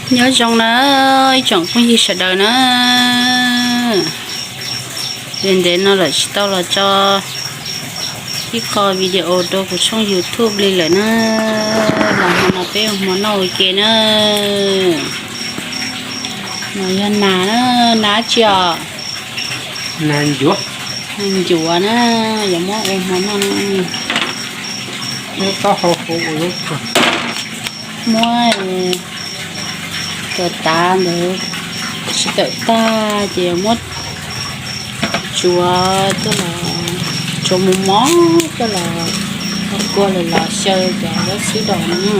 Nyob zoo na ib tsoom phooj ywg sawv daws na. Ntev ntev no lawm tsis tau los tso ib qho video rau kuv tshooj YouTube li lawm na. Los hmo no peb ua hmo noj ua ke na. No yog nas na, nas dab tsi os? Nas ncuav. Nas ncuav na, yuav muab ua hmo noj na. Muab cov tav ntawd tsis tawm tag ces yuav muab tsuav coj los, tsuav mos mos coj los kua lawm los xyaw cov zaub xwb dos no.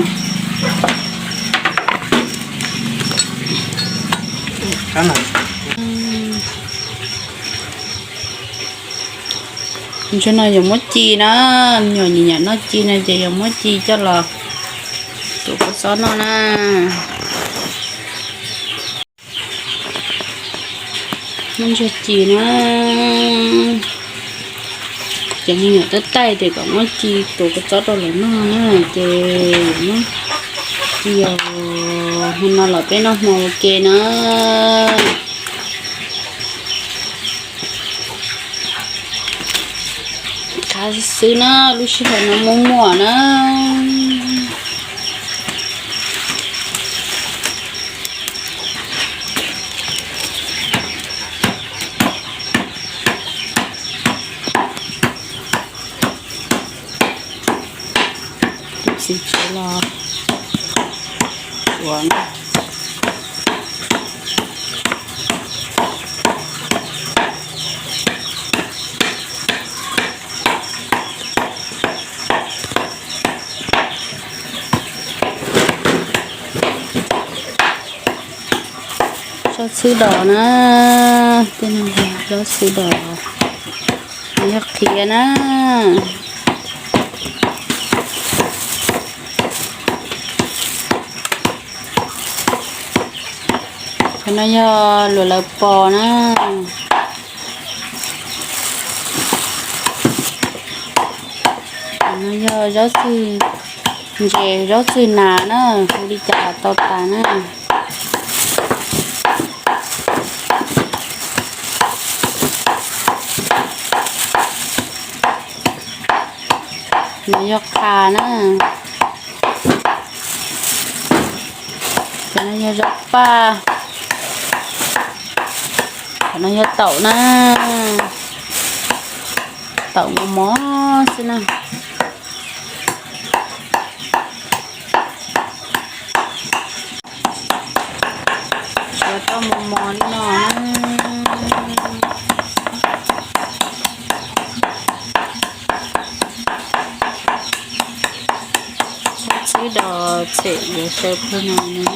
Ntsuag no yuav muab ci na, me nyuam nyiam noj ci no ces yuav muab ci coj los tuav kua txob noj na. Muab ntsuag ci na, cov me nyuam tab taij ces kom muab ci tuav kua txob rau lawv noj na, ces yuav muab ci os. Hmo no los peb noj hmo ua ke na. Qab xwb na, lub sij hawm no muaj muaj na. Tus txiv tsev los ua zaub xwb dos na, tej no yog zaub xwb dos, yog qhiav na. Qhov no yog luam lawv pos na. Qhov no yog zaub txwg ntses, zaub txwg nas na, hu li cas los tau tas na. No yog qha na. Cov no yog zaub paj. Cov no yog taum na. Taum mos mos xwb na. Tsuav tau mos mos li no na. Zaub xwb dos txhim yuav xyaw pawg no na.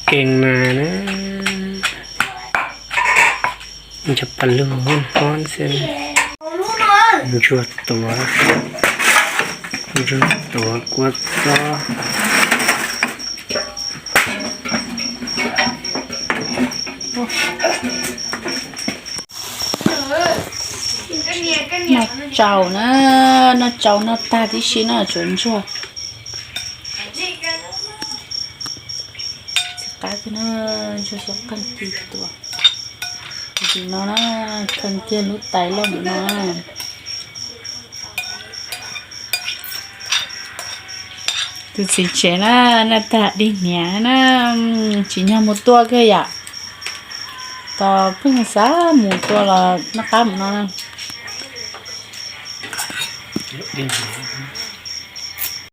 Kees nas na, cov pas lug hob xwb. Ntsuag tuav, ntsuag tuav kua txob. Noj tsau na, noj tsau noj tag tib si no tsuav ntsuag. Txiv qab kiag na, ntsuag xyov qeej kiag tus, tus no na, qeej kiag lub tais loj ntawm no. Tus txiv tsev na, noj tag dig hniav na, tsim nyog mus tua kawg yom. Tos pheej xav mus tua los noj qab mus no na.